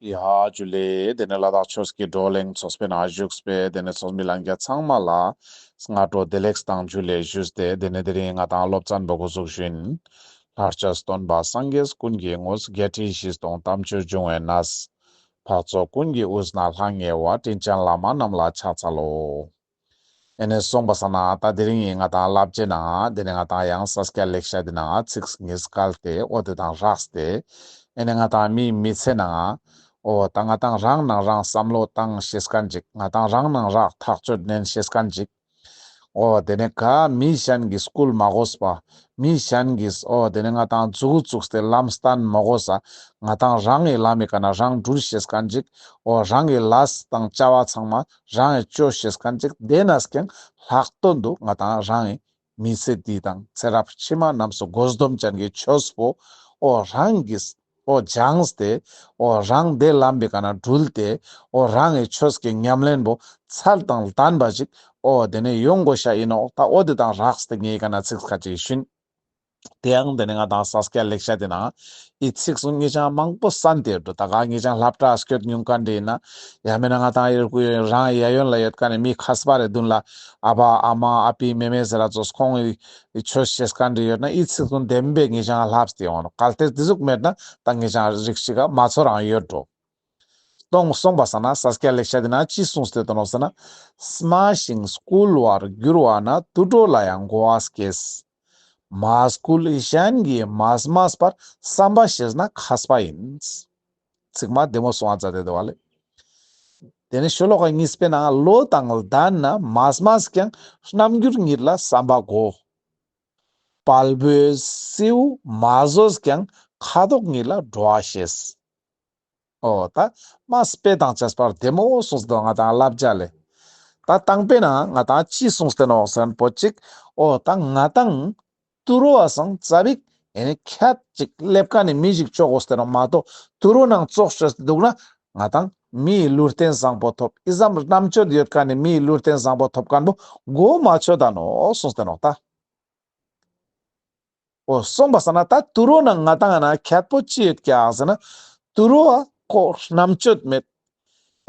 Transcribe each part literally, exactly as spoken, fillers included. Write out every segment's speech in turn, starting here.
ཡ་ཇུ་ལེ། དེ་ནས་ལ་དྭགས་ཆོས་ཀྱི་བགྲོ་གླེང་ཚོགས་པའི་ནང་བཞུགས་པའི་དེ་ནས་ཚོགས་མི་ལྷན་རྒྱས་ཚང་མ་ལ་སྔ་དྲོ་བདེ་ལེགས་དང་ཇུ་ལེ་ཞུས་ཏེ། དེ་ནས་དེ་རིང་ང་ཏང་སློབ་ཚན་པོ་འགོ་འཛུགས་ཞུ་ཡིན། ལྷར་བཅས་སྟོན་པ་སངས་རྒྱས་ཀུན་གྱི་ངོ་བོ། བརྒྱད་ཁྲི་བཞི་སྟོང་དམ་ཆོས་འབྱུང་བའི་གནས། འཕགས་ཚོགས་ཀུན་གྱི་དབུས་ན་ལྷང་ངེ་བ། དྲིན་ཅན་བླ་མ་རྣམས་ལ་ཕྱག་འཚལ་ལོ། ཨེ་ནས་སོང་པ་སང་ན་ད་དེ་རིང་ང་ཏང་བསླབ་བྱའི་ནང་དེ་ནས་ང་ཏང་ཡང་ས་སྐྱ་ལེགས་བཤད་དེ་ནང་ཚིག་ངེས་སྐལ་ཏེ་འོ་དེ་དང་སྦྲགས་ཏེ་ཨེ་ནས་ང་ཏང་མིའི་མི་ཚེ་ནང་འོ་ད་ང་ཏང་རང་ནང་རང་བསམ་བློ་བཏང་ཤེས་མཁན་ཅིག་ང་ཏང་རང་ནང་རང་ཐག་གཅོད་ལེན་ཤེས་མཁན་ཅིག་འོ་དེ་ནས་ག་མི་གཞན་གྱིས་སྐུལ་མ་དགོས་པ། མི་གཞན་གྱིས་འོ་དེ་ནས་ང་ཏང་མཛུ་གུ་བཙུགས་ཏེ་ལམ་སྟན་མ་དགོས་ས། ང་ཏང་རང་གི་ལམ་མི་ཀ་ན་རང་འགྲུལ་ཤེས་མཁན་ཅིག་འོ་རང་གི་ལས་དང་བྱ་བ་ཚང་མ་རང་གི་བཅོ་ཤེས་མཁན་ཅིག་དེ་ནས་ཀྱང་ལྷག་དོན་དུ་ང་ཏང་རང་གི་མི་ཚེ་འདི་དང་ཚེ་རབས་ཕྱི་མ་རྣམས་སུ་དགོས་སྡོམ་ཅན་གྱི་ཆོས་པོ་འོ་རང་གིས་འོ་སྦྱངས་ཏེ་འོ་རང་དེ་ལམ་པའི་ཀ་ན་འགྲུལ་ཏེ་འོ་རང་གི་ཆོས་ཀྱི་ཉམས་ལེན་པོ་ཚད་དང་ལྡན་པ་ཞིག་འོ་དེ་ནས་ཡོང་དགོས་ཤ་ཡིན་ནོག་ད་འོ་དེ་དང་སྦྲགས་ཏེ་ངའི་ཀ་ན་ཚིག་ཁ་ཅིག་ཞུན། དེ་ཡང་དེ་ནས་ང་ཏང་ས་སྐྱ་ལེགས་བཤད་དེ་ནང་འི་ཚིག་གསུང་ངེ་ཅང་མང་པོ་གསན་ཏེ་ཡོད་འགྲོ། ད་ག་ངེ་ཅང་སློབ་གྲྭ་སྐྱོད་མྱོང་མཁན་དེ་ཡིན་ན་ཡང་མིན་ན་ང་ཏང་ཡུལ་གུ་རང་གཡས་གཡོན་ལ་ཡོད་མཁན་ནི་མི་མཁས་པ་རེ་མདུན་ལ་ཨ་ཕ་ཨ་མ་ཨ་ཕི་མེ་མེ་ཟེར་ར་ཙོགས་ཁོང་གི་ཆོས་ཤེས་མཁན་དེ་ཡོད་ན་འི་ཚིག་གསུང་བདེན་པའི་ངེ་ཅང་ལྷབས་ཏེ་ཡོང་ནོག་གལ་ཏེ་དེ་ཟུག་མེད་ན་ད་ངེ་ཅང་རིགས་ཤིག་ག་མ་ཚོར་རང་ཡོད་འགྲོ། གསུངས་པ་སང་ན་ས་སྐྱ་ལེགས་བཤད་དེ་ན་ཅི་གསུངས་ཏེ་ཡོད་ནོག་ཟེར་ན། སྨྲ་ཞིང་བསྐུལ་བར་འགྱུར་བ་ན། དུད་འགྲོ་ལ་ཡང་གོ་བ་སྐྱེས། མ་བསྐུལ་གཞན་གྱིས་མ་སྨྲས་པར། བསམ་པ་ཤེས་ན་མཁས་པ་ཡིན། ཚིག་མ་བདེ་མོ་གསུང་བ་མཛད་དེ་འདུག་བ་ལེ། དེ་ནས་ཤོ་ལོ་ཀ་གཉིས་པའི་ནང་བློ་དང་ལྡན་ན་མ་སྨྲས་ཀྱང་། རྣམ་འགྱུར་ཉིད་ལ་བསམ་པ་གོ། དཔའ་བོས་སེའུ་མ་ཟོས་ཀྱང་། ཁ་དོག་ཉིད་ལ་འགྲོ་བ་ཤེས། འོ་ད་མ་དཔེ་དང་བཅས་པར་བདེ་མོ་གསུངས་ཏེ་ང་ཏང་བསླབ་བྱ་ལེ། ད་དང་པོའི་ནང་ང་ཏང་ཅི་གསུངས་ཏེ་ནོག་ཟེར་ན་པོ་ཅིག་འོ་ད་ང་ཏང་དུད་འགྲོ་བ་སང་ཙ་པིག་ཨེ་ནི་ཁྱད་ཅིག་སླེབས་མཁན་ནི་མི་ཞིག་ཅོ་དགོས་ཏེ་ནོག་མ་གཏོགས་དུད་འགྲོ་ནང་ཙོགས་ཅོས་ཏེ་འདུག་ན་ང་ཏང་མིའི་ལུས་རྟེན་བཟང་པོ་ཐོབ། ཨི་ཙམ་རྣམ་དཔྱོད་ཡོད་མཁན་ནི་མིའི་ལུས་རྟེན་བཟང་པོ་ཐོབ་མཁན་པོ་གོ་མ་ཆོད་ད་ནོག་གསུངས་ཏེ་ནོག་ད། འོ་སོང་པ་སང་ན་ད་དུད་འགྲོ་ནང་ང་ཏང་ང་ན་ཁྱད་པོ་ཅི་ཡོད་ཀྱག་ཟེར་ན། དུད་འགྲོ་བ་ཁོ་རྣམ་དཔྱོད་མེད།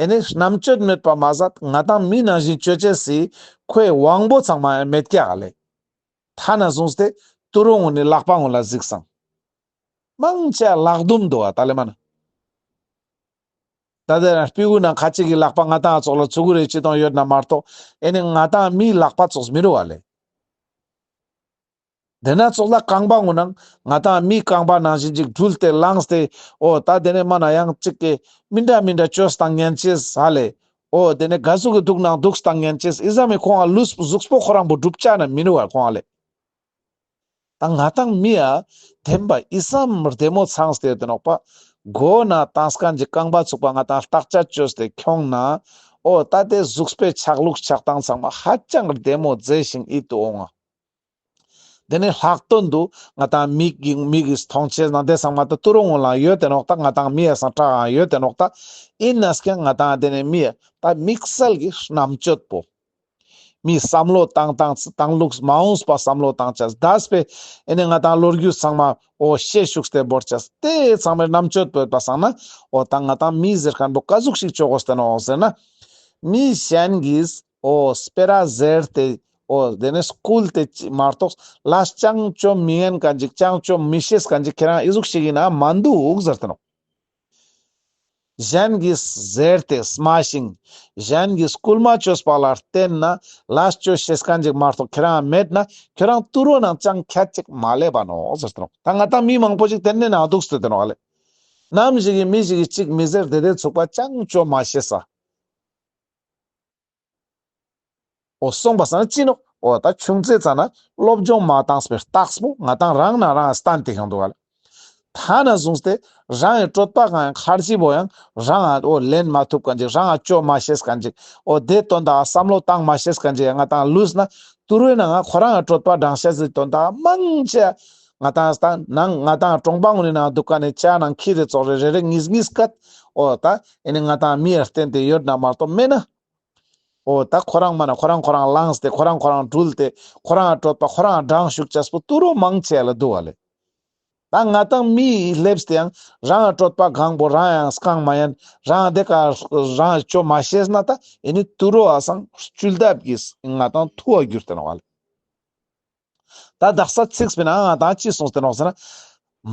ཨེ་ནི་རྣམ་དཔྱོད་མེད་པ་མ་ཟད་ང་ཏང་མི་ནང་བཞིན་ཅོ་ཅེས་སི་ཁོའི་དབང་པོ་ཚང་མ་མེད་ཀྱག་ལེ། ཐ་ན་བཟུང་སྟེ་དུད་འགྲོ་ངུན་ནི་ལག་པ་ངུན་ལ་གཟིགས་སང་། མང་ཆེ་ལག་རྡུམ་འདུག་བ་ད་ལེ་མ་ན། ད་དེ་རང་སྤུ་གུ་ནང་ཁ་ཅིག་གི་ལག་པ་ང་ཏང་ཙོགས་ལ་ཚུ་གུ་རེ་ཅི་དང་ཡོད་ན་མ་གཏོགས་ཨེ་ནི་ང་ཏང་མིའི་ལག་པ་ཙོགས་མི་རུ་བ་ལེ། དེ་ན་ཙོགས་ལ་རྐང་པ་ངུན་ནང་ང་ཏང་མིའི་རྐང་པ་ནང་བཞིན་ཅིག་དྲུལ་ཏེ་ལངས་ཏེ་འོ་ད་དེ་ནས་མ་ན་ཡང་ཅིག་གི་མི་འདྲ་མི་འདྲ་ཅོས་བཏང་ཉན་ཅེས་ཧ་ལེ། འོ་དེ་ནས་ག་ཟུག་གི་འདུག་ནང་འདུག་བཏང་ཉན་ཅེས་ཨི་ཙམ་མི་ཁོང་ལུས་གཟུགས་པོ་ཁོ་རང་པོ་གྲུབ་ཆ་ན་མི་ནུ་བ་ཁོང་ལེ། ད་ང་ཏང་མི་ཡ་བདེན་པ་ཨི་ཙམ་བདེ་མོ་ཚང་སྟེ་ཡོད་དེ་ནོག་པ། མགོ་ན་བཏང་མཁན་གྱི་རྐང་པ་ཚུགས་པ་ང་ཏང་བརྟག་དཔྱད་ཅོས་ཏེ་ཁྱོང་ན། འོ་ད་དེ་གཟུགས་པོའི་ཆགས་ལུགས་ཆགས་སྟངས་ཚང་མ་ཧ་ཅང་བདེ་མོ་མཛེས་ཤིང་ཡིད་དུ་འོང་ང་། དེ་ནས་ལྷག་དོན་དུ་ང་ཏང་མིག་གི་མིག་གི་མཐོང་ཆེས་ནང་དེ་ཚང་མ་ད་དུད་འགྲོ་ངུན་ལ་ཡོད་དེ་ནོག་ད། ང་ཏང་མི་ཡ་སང་དྲག་ཡང་ཡོད་དེ་ནོག་ད། ཨིན་ནས་ཀྱང་ང་ཏང་དེ་ནས་མི་ཡ་ད་དམིགས་བསལ་གྱི་རྣམ་དཔྱོད་པོ། མི་བསམ་བློ་བཏང་བཏང་བཏང་ལུགས་མ་འོངས་པ་བསམ་བློ་བཏང་ཆ་འདས་པའི་ཨེ་ནི་ང་ཏང་ལོ་རྒྱུས་ཚང་མ་འོ་ཤེས་ཤུགས་ཏེ་བོར་ཆ་དེ་ཚང་མའི་རྣམ་དཔྱོད་པོ་ཡོད་པ་སང་ན། འོ་ད་ང་ཏང་མི་ཟེར་མཁན་པོ་ག་ཟུག་ཞིག་ཅོ་དགོས་ཏེ་ནོག་ཟེར་ན། མི་གཞན་གྱིས་འོ་སྤེ་ར་ཟེར་ཏེ་འོ་དེ་ནས་སྐུལ་ཏེ་ཅི་མ་གཏོགས་ལས་ཅང་ཅོ་མི་ཉན་མཁན་ཅིག་ཅང་ཅོ་མི་ཤེས་མཁན་ཅིག་ཁྱེད་རང་ཨི་ཟུག་ཞིག་ཡིན་ན་མ་འདུག་ཟེར་ཏེ་ནོག་གཞན་གྱིས་ཟེར་ཏེ་སྨྲ་ཞིང་། གཞན་གྱིས་སྐུལ་མ་བཅོས་པ་ལ་བརྟེན་ན་ལས་བཅོ་ཤེས་མཁན་ཅིག་མ་གཏོགས་ཁྱེད་རང་མེད་ན་ཁྱེད་རང་དུད་འགྲོ་ནང་ཅང་ཁྱད་ཅིག་མ་སླེབས་པ་ནོག་ཟེར་ཏེ་ནོག་ད་ང་ཏང་མི་མང་པོ་ཅིག་དེ་ནས་ནང་འདུག་སྟེ་དེ་ནོག་ཨ་ལེ། ནམ་ཞིག་གི་མི་ཞིག་གི་ཅིག་མི་ཟེར་དེ་དེ་ཚུགས་པ་ཅང་བཅོ་མ་ཤེས་ས། འོ་སོང་པ་སང་ན་ཅི་ནོག་འོ་ད་ཆུང་ཙེ་ཙ་ན་སློབ་སྦྱོང་མ་བཏང་བའི་རྟགས་པོ་ང་ཏང་རང་ན་རང་སྟན་ཏེ་ཡོང་འདུག་ག་ལེ། ཐ་ན་བཟུང་སྟེ་རང་གི་གྲོད་པ་གང་ཡང་ཁར་ཅི་བོ་ཡང་རང་ང་འོ་ལེན་མ་ཐུབ་མཁན་ཅིག་རང་ང་བཅོ་མ་ཤེས་མཁན་ཅིག་འོ་དེ་དོན་དག་བསམ་བློ་བཏང་མ་ཤེས་མཁན་ཅིག་ང་ཏང་ལུས་ན་དུད་འགྲོའི་ནང་ང་ཁོ་རང་གི་གྲོད་པ་འགྲང་ཤེས་སི་དོན་དག་མང་ཆེ་ང་ཏང་ནང་ང་ཏང་གྲོང་པ་ངུན་ནི་ནང་འདུག་མཁན་ནི་ཆ་ནང་ཁྱི་རེ་ཙོགས་རེ་རེ་རེ་གཉིས་གཉིས་སྐད་འོ་ད་ཨེ་ནི་ང་ཏང་མི་ཡ་བརྟེན་ཏེ་ཡོད་ན་མ་གཏོགས་མེད་ན། འོ་ད་ཁོ་རང་མ་ན་ཁོ་རང་ཁོ་རང་ལངས་ཏེ་ཁོ་རང་ཁོ་རང་དྲུལ་ཏེ་ཁོ་རང་གྲོད་པ་ཁོ་རང་འགྲང་ཞུགས་ཅེས་པོ་དུད་འགྲོ་མང་ཆེ་ལ་འདུག་ག་ལེ། ད་ང་ཏང་མི་སླེབས་ཏེ་ཡང་རང་གྲོད་པ་གང་པོ་རང་ཡང་སྐང་མ་ཡན། རང་དེ་ཀ་རང་ཅོ་མ་ཤེས་ན་ད་ཨེ་ནི་དུད་འགྲོ་བ་སང་བཅུད་ལྡབ་ཀྱིས་ང་ཏང་ཐུ་བ་གྱུར་ཏེ་ནོག་ལེ། ད་དག་ས་ཚིགས་པའི་ནང་ང་ད་ཅི་གསུངས་ཏེ་ནོག་ཟེར་ན།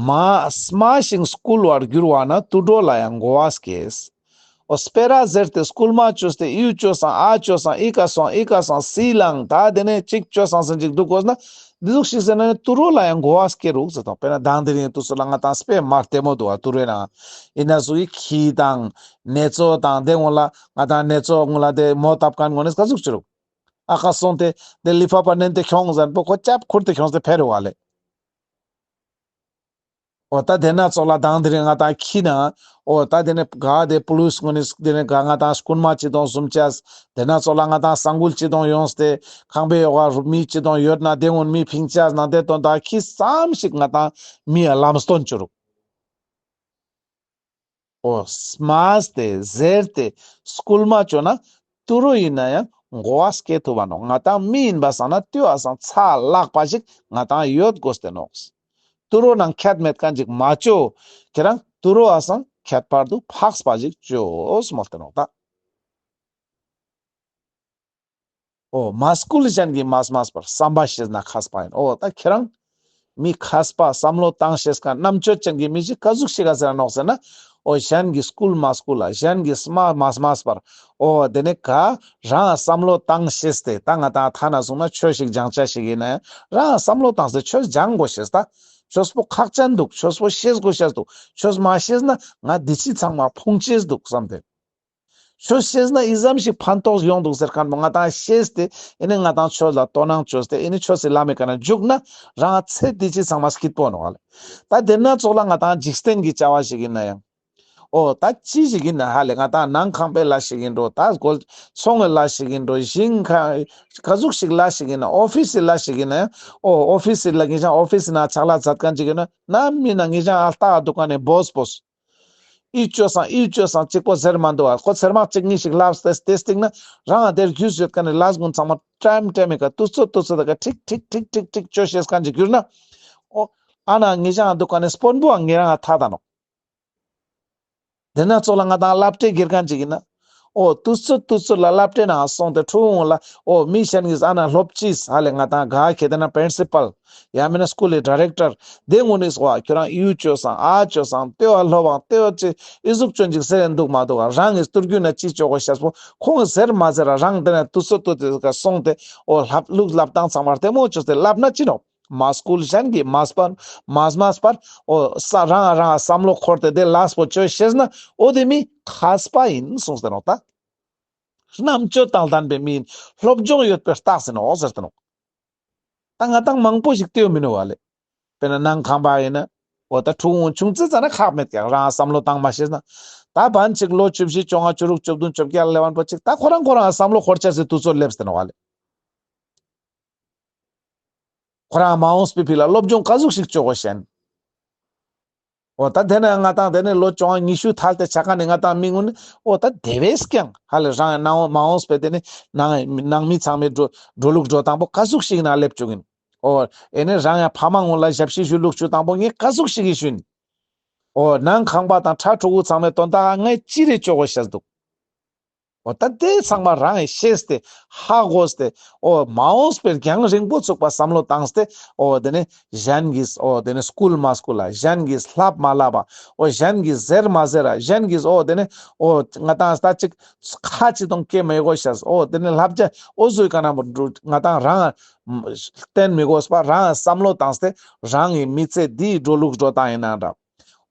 མ་སྨྲ་ཞིང་སྐུལ་བར་འགྱུར་བ་ན་དུད་འགྲོ་ལ་ཡང་གོ་བ་སྐྱེས། འོ་སྤེ་ར་ཟེར་ཏེ་སྐུལ་མ་བཅོས་ཏེ་ཨིའུ་བཅོས་སང་ཨ་བཅོས་སང་ཨི་ཀ་སོང་ཨི་ཀ་སོང་སི་ལང་ད་དེ་ནས་ཅིག་བཅོས་སང་ཟེར་ཅིག་འདུག་དགོས་ན། འདི་ཟུག་ཞིག་ཟེར་ན་ནི་དུད་འགྲོ་ལ་ཡང་གོ་བ་སྐྱེ་རུག་ཟེར་དང་། དཔེར་ན་དང་དེ་རིང་དུས་སུ་ལ་ང་ཏང་སྤེ་མ་ལྟད་མོ་འདུག་བ་དུད་འགྲོའི་ནང་ཨིན་ན་ཟུག་གི་ཁྱི་དང་ནེ་ཙོ་དང་དེ་ངོ་ལ་ང་ཏང་ནེ་ཙོ་ངོ་ལ་དེ་མོ་བཏབ་མཁན་ངོ་ནས་ག་ཟུག་ཅི་རུག་ཨ་ཀ་སོང་སྟེ་དེ་ལི་ཕ་པ་ནན་ཏེ་ཁྱོང་ཟན་པོ་ཁོ་ཅབ་ཁུར་ཏེ་ཁྱོངས་ཏེ་ཕེ་རུག་བ་ལེ། འོ་ད་དེ་ན་ཙོགས་ལ་དང་དེ་རིང་ང་ཏང་ཁྱི་ན། འོ་ད་དེ་ནས་ག་དེ་པུ་ལིས་ངོ་ནི་དེ་ནས་ག་ང་ཏང་རྐུན་མ་ཅི་དང་བཟུམ་ཅས། དེ་ན་ཙོགས་ལ་ང་ཏང་ས་འགུལ་ཅི་དང་ཡོངས་ཏེ་ཁང་པའི་ཡོག་ག་མི་ཅི་དང་ཡོད་ན་དེ་ངོ་མི་ཕིང་ཅས་ན་དེ་དོན་དག་ཁྱི་ཙམ་ཞིག་ང་ཏང་མི་ཡ་ལམ་སྟོན་ཅོ་རུག་འོ་སྨྲས་ཏེ་ཟེར་ཏེ་སྐུལ་མ་བཅོས་ན་དུད་འགྲོ་ཡིན་ན་ཡང་གོ་བ་སྐྱེ་ཐུབ་བ་ནོག་ང་ཏང་མི་ཡིན་པ་སང་ན་ལྟོས་ཨ་སང་ཚ་ལག་པ་ཞིག་ང་ཏང་ཡོད་དགོས་ཏེ་ནོག་དུད་འགྲོ་ནང་ཁྱད་མེད་མཁན་ཅིག་མ་བཅོ། ཁྱེད་རང་དུད་འགྲོ་ཨ་སང་ཁྱད་པར་དུ་འཕགས་པ་ཞིག་བཅོས་མོལ་ཏེ་ནོག་ད། འོ་མ་སྐུལ་གཞན་གྱིས་མ་སྨྲས་པར། བསམ་པ་ཤེས་ན་མཁས་པ་ཡིན། འོ་ད་ཁྱེད་རང་མི་མཁས་པ་བསམ་བློ་བཏང་ཤེས་མཁན་རྣམ་དཔྱོད་ཅན་གྱི་མི་ཞིག་ག་ཟུག་ཞིག་ག་ཟེར་ནོག་ཟེར་ན། འོ་གཞན་གྱིས་སྐུལ་མ་སྐུལ་ལ་གཞན་གྱིས་སྨྲ་མ་སྨྲས་པར། འོ་དེ་ནས་ག་རང་བསམ་བློ་བཏང་ཤེས་ཏེ་ད་ང་ཏང་ཐ་ན་སོང་ན་ཆོས་ཤིག་སྦྱང་ཆ་ཞིག་ཡིན་ན་ཡང་རང་བསམ་བློ་བཏང་སྟེ་ཆོས་སྦྱང་དགོས་ཤེས་ད། ཆོས་པོ་ཁག་ཅན་འདུག་ཆོས་པོ་ཤེས་དགོས་ཤེས་འདུག་ཆོས་མ་ཤེས་ན་ང་འདི་ཕྱི་ཚང་མ་ཕུང་ཅེས་འདུག་བསམ་སྟེ། ཆོས་ཤེས་ན་ཨི་ཙམ་ཞིག་ཕན་ཐོགས་ཡོང་འདུག་ཟེར་མཁན་པོ་ང་ཏང་ཤེས་ཏེ་ཨེ་ནི་ང་ཏང་ཆོས་ལ་དོ་སྣང་བཅོས་ཏེ་ཨེ་ནི་ཆོས་སི་ལམ་མི་ཀ་ན་འཇུག་ན་རང་ཚེ་འདི་ཕྱི་ཚང་མ་སྐྱིད་པོ་ནོག་ལེ། ད་དེ་ན་ཙོགས་ལ་ང་ཏང་འཇིག་རྟེན་གྱི་བྱ་བ་ཞིག་ཡིན་ན་ཡང་། འོ་ད་ཅི་ཞིག་ཡིན་ན་ཧ་ལེ་ང་ཏང་ནང་ཁང་པའི་ལས་ཞིག་ཡིན་འགྲོ། ད་སྒོ་ཚོང་གི་ལས་ཞིག་ཡིན་འགྲོ། ཞིང་ཁ་ག་ཟུག་ཞིག་ལས་ཞིག་ཡིན་ན་ཨོ་ཕིས་སི་ལས་ཞིག་ཡིན་ན་ཡང་། འོ་ཨོ་ཕིས་སི་ལ་ངེད་ཅག་ཨོ་ཕིས་སི་ན་ཕྱག་ལས་མཛད་མཁན་ཅིག་ཡིན་ན་ནམ་མིན་ན་ངེད་ཅག་ཨ་ལྟ་འདུག་ག་ནས་བོས་བོས། ཨི་བཅོས་སང་ཨི་བཅོས་སང་གཅིག་པོ་ཟེར་མ་འདུག་ཨ། ཁོ་ཚེར་མ་གཅིག་གཉིས་ཤིག་ལབ་སྟེ་དེ་སྟིང་ན་རང་དེར་རྒྱུས་ཡོད་མཁན་ནི་ལས་ཀུན་ཚང་མ་ཀྲེམ་ཀྲེམ་མི་ཀ་ཏུ་ཚོད་ཏུ་ཚོད་ད་ཀ་ཁྲིག་ཁྲིག་ཁྲིག་ཁྲིག་ཁྲིག་བཅོ་ཤེས་མཁན་ཅིག་གྱུར་ན། འོ་ཨ་ན་ངེད་ཅག་འདུག་ག་ནས་དཔོན་པོའང་ངེད་རང་ང་ཐད་ད་ནོག་དེ་ན་ཙོགས་ལ་ང་ཏང་སློབ་གྲྭའི་དགེ་རྒན་ཅིག་ཡིན་ན། འོ་ཏུ་ཚོད་ཏུ་ཚོད་ལ་སློབ་གྲྭའི་ནང་སོང་སྟེ་ཕྲུ་གུ་ལ་འོ་མི་གཞན་གྱིས་ཨ་ན་སློབ་སྤྱིས་ཧ་ལེ་ང་ཏང་ག་ཁེ་དེ་ན་པྲིན་སི་པལ་ཡང་མིན་ན་སྐུལ་ལི་ཌི་རེག་ཊར་དེ་ངོ་ནས་བ་ཁྱོད་རང་ཨིའུ་བཅོས་སང་ཨ་བཅོས་སང་ལྟོས་ཨ་སློབ་བང་ལྟོས་ཨ་ཅི་ཨི་ཟུག་བཅོ་ཅིག་ཟེར་ཡིན་འདུག་མ་འདུག་ག་རང་གི་སྟོད་རྒྱུད་ན་ཅི་བཅོ་དགོས་ཤེས་པོ་ཁོང་གིས་ཟེར་མ་ཟེར་ར་རང་དེ་ན་ཏུ་ཚོད་ཏུ་ཚོད་ཀ་སོང་སྟེ་འོ་ལབ་ལུགས་ལབ་སྟངས་ཚང་མ་ལྟད་མོ་བཅོས་ཏེ་ལབ་ན་ཅི་ནོག་མ་སྐུལ་གཞན་གྱིས་མ་སྤར་མ་སྨྲས་པར། འོ་ས་རང་རང་བསམ་བློ་འཁོར་ཏེ་དེ་ལས་པོ་བཅོ་ཤེས་ན་འོ་དེ་མི་མཁས་པ་ཡིན་གསུངས་ཏེ་ནོག་ད། རྣམ་དཔྱོད་དང་ལྡན་པའི་མི་ཡིན་སློབ་སྦྱོང་ཡོད་པའི་རྟགས་ཟེར་ནོག་ཟེར་ཏེ་ནོག་ད་ང་ཏང་མང་པོ་ཞིག་ལྟོས་མི་ནུས་བ་ལེ། དཔེར་ན་ནང་ཁང་པ་ཡིན་ན། འོ་ད་ཕྲུ་གུ་ཆུང་ཙེ་ཙ་ན་ཁག་མེད་ཀྱང་རང་བསམ་བློ་བཏང་མ་ཤེས་ན། ད་བན་ཅིག་ལོ་བཅུ་བཞི་བཅོ་ལྔ་བཅུ་དྲུག་བཅུ་བདུན་བཅོ་བརྒྱད་ལ་སླེབས་པ་ཅིག་ད་ཁོ་རང་ཁོ་རང་བསམ་བློ་འཁོར་ཆ་སི་དུས་ཚོད་སླེབས་ཏེ་ནོག་བ་ལེ། ཁོ་རང་མ་འོངས་པའི་ཕི་ལ་སློབ་སྦྱོང་ག་ཟུག་ཞིག་བཅོ་དགོས་ཤེས་ན། འོ་ད་དེ་ནས་ང་ཏང་དེ་ནས་ལོ་བཅོ་ལྔ་ཉི་ཤུ་ཐལ་ཏེ་ཆ་མཁན་ནི་ང་ཏང་མི་ངུན་ནི་འོ་ད་དེ་བས་ཀྱང་ཧ་ལས་རང་ནང་མ་འོངས་པའི་དེ་ནས་ནང་ནང་མི་ཚང་མའི་འགྲོ་འགྲོ་ལུགས་འགྲོ་སྟངས་པོ་ག་ཟུག་ཞིག་ན་སླེབས་བཅུག་ཡིན། འོ་ཨེ་ནས་རང་ཡང་ཕ་མ་ངུན་ལ་ཞབས་ཕྱི་ཞུ་ལུགས་ཞུ་སྟངས་པོ་ངས་ག་ཟུག་ཞིག་ཡིན་ཞུ་ཡིན། འོ་ནང་ཁང་པ་དང་ཕྲུ་གུ་ཚང་མའི་དོན་དག་ངས་ཅི་རེ་བཅོ་དགོས་ཤེས་འདུག་འོ་ད་དེ་ཚང་མ་རང་གིས་ཤེས་ཏེ་ཧ་གོ་སྟེ་འོ་མ་འོངས་པའི་རྒྱང་རིང་པོ་ཚུགས་པ་བསམ་བློ་བཏང་སྟེ་འོ་དེ་ནས་གཞན་གྱིས་འོ་དེ་ནས་སྐུལ་མ་སྐུལ་ལ་གཞན་གྱིས་ལབ་མ་ལབ་པ་འོ་གཞན་གྱིས་ཟེར་མ་ཟེར་ར་གཞན་གྱིས་འོ་དེ་ནས་འོ་ང་ཏང་ད་ཅིག་ཁ་ཅིག་དང་སྐྱེ་མི་དགོས་ཤེས་འོ་དེ་ནས་བསླབ་བྱ་འོ་ཟུག་ག་ན་མོ་ང་ཏང་རང་བསྟན་མི་དགོས་པ་རང་བསམ་བློ་བཏང་སྟེ་རང་གི་མི་ཚེ་འདིའི་འགྲོ་ལུགས་འགྲོ་སྟངས་ཡིན་ན་འདྲ།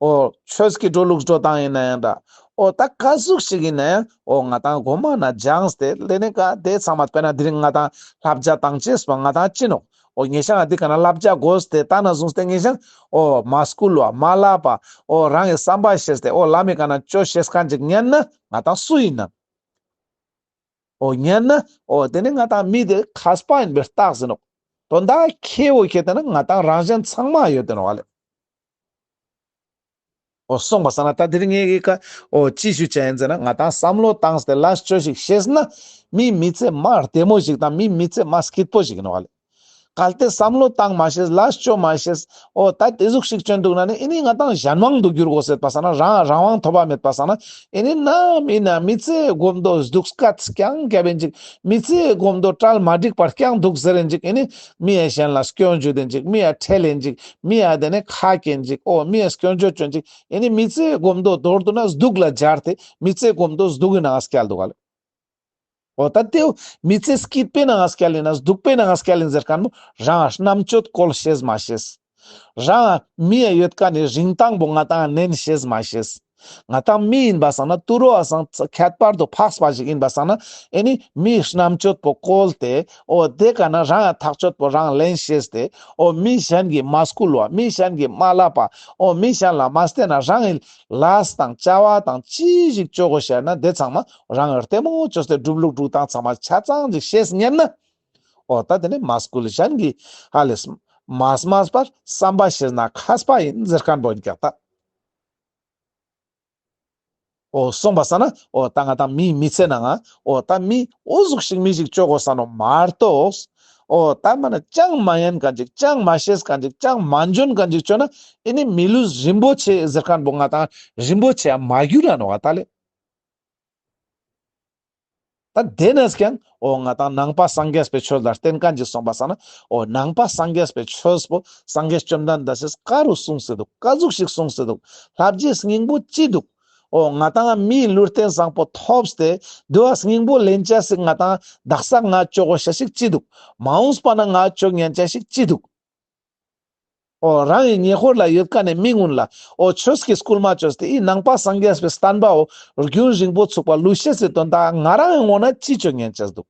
འོ་ཆོས་ཀྱི་འགྲོ་ལུགས་འགྲོ་སྟངས་ཡིན་ན་ཡང་འདྲ། འོ་ད་ག་ཟུག་ཞིག་ཡིན་ན་ཡང་འོ་ང་ཏང་གོ་མ་ན་སྦྱངས་ཏེ་ལེ་ནི་ཀ་དེ་ཚང་མ་དཔེར་ན་དེ་རིང་ང་ཏང་བསླབ་བྱ་བཏང་ཅེས་པ་ང་ཏང་ཅི་ནོག་འོ་ངེད་ཅག་འདི་ཀ་ན་བསླབ་བྱ་དགོས་ཏེ་ད་ན་བཟུང་སྟེ་ངེད་ཅག་འོ་མ་སྐུལ་བ་མ་ལབ་པ་འོ་རང་གི་བསམ་པ་ཤེས་ཏེ་འོ་ལམ་མི་ཀ་ན་བཅོ་ཤེས་མཁན་ཅིག་ཉན་ན་ང་ཏང་སུ་ཡིན་ན། འོ་ཉན་ན་འོ་དེ་ནི་ང་ཏང་མི་དེ་མཁས་པ་ཡིན་པའི་རྟགས་ཡིན་ནོག་དོན་དག་ཁྱེར་འོ་ཁྱེར་ཏེ་ན་ང་ཏང་རང་གཞན་ཚང་མ་ཡོད་དེ་ནོག་ལེ། འོ་སོང་པ་ས་ན་ད་དེ་རིང་ངེད་ཀྱི་ཀ་འོ་ཅི་ཞུ་ཅེས་ཡིན་ཟེར་ན་ང་ཏང་བསམ་བློ་བཏང་སྟེ་ལས་བཅོ་ཞིག་ཤེས་ན་མི་མི་ཚེ་མ་བདེ་མོ་ཞིག་དང་མི་མི་ཚེ་མ་སྐྱིད་པོ་ཞིག་ཡིན་ནོག་ལེ། གལ་ཏེ་བསམ་བློ་བཏང་མ་ཤེས། ལས་ཅོ་མ་ཤེས། འོ་ད་དེ་ཟུག་ཞིག་ཅོ་འདུག་ན་ནི་ཨེ་ནི་ང་ཏང་གཞན་དབང་དུ་འགྱུར་དགོས་ཟེར་པ་སང་ན། རང་རང་དབང་ཐོབ་པ་མེད་པ་སང་ན། ཨེ་ནི་ནམ་ཨིན་ན་མི་ཚེ་གོམ་དོ་སྡུག་སྐད་རྐྱང་རྒྱབ་ཨིན་ཅིག། མི་ཚེ་གོམ་དོ་གྲལ་མ་འགྲིག་པ་རྐྱང་འདུག་ཟེར་ཨིན་ཅིག། ཨེ་ནི་མི་ཡ་གཞན་ལ་སྐྱོན་བརྗོད་ཨིན་ཅིག། མི་ཡ་ཁྲེལ་ཨིན་ཅིག། མི་ཡ་དེ་ནི་ཁ་སྐྱེན་ཅིག། འོ་མི་ཡ་སྐྱོན་བརྗོད་ཅོ་ཨིན་ཅིག། ཨེ་ནི་མི་ཚེ་གོམ་དོ་མདོར་བསྡུ་ན་སྡུག་ལ་སྦྱར་ཏེ་མི་ཚེ་གོམ་དོ་སྡུག་གི་ནང་སྐྱལ་འདུག་ག་ལེ། འོ་ད་དེའོ་མི་ཚེ་སྐྱིད་པའི་ནང་སྐྱལ་ཨིན་ན་སྡུག་པའི་ནང་སྐྱལ་ཨིན་ཟེར་ཁན་བོ་རང་རྣམ་དཔྱོད་བཀོལ་ཤེས་མ་ཤེས། རང་མི་ཡ་ཡོད་ཁན་ནི་རིན་ཐང་པོ་ང་ཏང་ནན་ཤེས་མ་ཤེས། ང་ཏང་མི་ཨིན་པ་སང་ན་ཏུ་རོ་བ་སང་ཁྱད་པར་དུ་འཕགས་པ་ཞིག་ཨིན་པ་སང་ན། ཨེ་ནི་མིའི་རྣམ་དཔྱོད་པོ་བཀོལ་ཏེ། འོ་དེ་ཀ་ན་རང་ཡ་ཐག་ཆོད་པོ་རང་ལེན་ཤེས་ཏེ། འོ་མི་གཞན་གྱིས་མ་སྐུལ་བ། མི་གཞན་གྱིས་མ་བསླབ་པ། འོ་མི་གཞན་ལ་མ་བརྟེན་ན་རང་གི་ལས་དང་བྱ་བ་དང་ཅི་ཞིག་ཅོ་དགོས་ཤེས་ན་དེ་ཚང་མ་རང་ལྟད་མོ་ཅོས་ཏེ་སྒྲུབ་ལུགས་སྒྲུབ་སྟངས་ཚང་མ་ཆ་ཚང་ཅིག་ཤེས་ཉན་ན། འོ་ད་དེ་ནི་མ་སྐུལ་གཞན་གྱིས་ཧ་ལས་མ་སྨྲས་པར་བསམ་པ་ཤེས་ན་མཁས་པ་ཡིན་ཟེར་ཁན་བོ་ཡིན་ཀྱག་ད། འོ་སོང་པ་སང་ན་འོ་ད་ང་ཏང་མིའི་མི་ཚེ་ནང་ང་འོ་ད་མི་འོ་ཟུག་ཞིག་མི་ཞིག་ཅོ་དགོས་ས་ནོག་མ་གཏོགས། འོ་ད་མ་ན་ཅང་མ་ཉན་ཁན་ཅིག་ཅང་མ་ཤེས་ཁན་ཅིག་ཅང་མ་འཇོན་ཁན་ཅིག་ཅོ་ན་ཨེ་ནི་མི་ལུས་རིན་པོ་ཆེ་ཟེར་ཁན་བོ་ང་ཏང་རིན་པོ་ཆེ་ཡ་མ་གྱུར་ར་ནོག་ད་ལེ། ད་དེ་ནས་ཀྱང་འོ་ང་ཏང་ནང་པ་སངས་རྒྱས་པའི་ཆོས་ལ་བརྟེན་ཁན་ཅིག་སོང་པ་སང་ན། འོ་ནང་པ་སངས་རྒྱས་པའི་ཆོས་པོ་སངས་རྒྱས་བཅོམ་ལྡན་འདས་སིས་ག་རུ་གསུངས་སེ་འདུག། ག་ཟུག་ཞིག་གསུངས་སེ་འདུག། ལྷ་བརྒྱའི་སྙིང་པོ་ཅི་འདུག། འོ་ང་ཏང་མིའི་ལུས་རྟེན་བཟང་པོ་ཐོབ་སྟེ་དེ་བོའི་སྙིང་པོ་ལེན་ཅེས་སི་ང་ཏང་དག་ས་ང་ཅོ་དགོས་ཤེས་ཤིག་ཅི་འདུག། མ་འོངས་པ་ན་ང་ཅོ་ཉན་ཅེས་ཤིག་ཅི་འདུག། འོ་རང་གི་ཉེ་འཁོར་ལ་ཡོད་ཁན་ནི་མི་ཀུན་ལ་འོ་ཆོས་ཀྱི་སྐུལ་མ་ཅོས་ཏེ་ཨི་ནང་པ་སངས་རྒྱས་པའི་བསྟན་པའོ་རྒྱུན་རིང་པོ་ཚུགས་པ་ལུས་ཤེས་སི་དོན་དག་ང་རང་གི་ངོས་ནས་ཅི་ཅོ་ཉན་ཅེས་འདུག།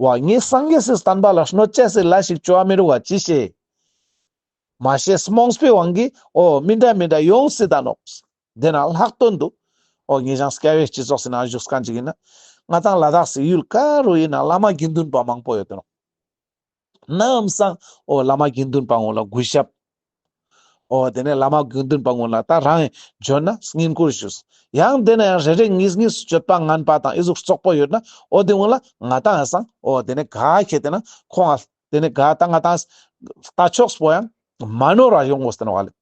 འོ་ངས་སངས་རྒྱས་སི་བསྟན་པ་ལ་གནོད་ཅེས་སི་ལས་ཤིག་ཅོ་བ་མི་རུག་ག་ཅི་ཤེས། མ་ཤེས་རྨོངས་པའི་དབང་གིས་འོ་མི་འདྲ་མི་འདྲ་ཡོང་སྲིད་ད་ནོག། དེ་ན་ལྷག་དོན་དུ་འོ་ངེད་ཅག་སྐྱ་བོའི་སྤྱི་ཚོགས་སི་ནང་བཞུགས་ཁན་ཅིག་ཨིན་ན་ང་ཏང་ལ་དྭགས་སི་ཡུལ་ག་རུ་ཨིན་ན་བླ་མ་དགེ་འདུན་པ་མང་པོ་ཡོད་དེ་ནོག། ནམ་སང་འོ་བླ་མ་དགེ་འདུན་པ་ཀུན་ལ་གུས་ཞབས། འོ་དེ་ནས་བླ་མ་དགེ་འདུན་པ་ཀུན་ལ་ད་རང་འཇོན་ན་བསྙེན་བཀུར་ཞུས། ཡང་དེ་ནས་ཡང་རེ་རེ་གཉིས་གཉིས་སྤྱོད་པ་ངན་པ་དང་ཨི་ཟུག་རྩོག་པོ་ཡོད་ན་འོ་དེ་ཀུན་ལ་ང་ཏང་ཡང་སང་འོ་དེ་ནས་ག་ཁེ་དེ་ན་ཁོང་ང་དེ་ནས་ག་ད་ང་ཏང་ལྟ་ཕྱོགས་པོ་ཡང་མ་ནོར་ར་ཡོང་དགོས་ཟེར་ནོག་ལེ།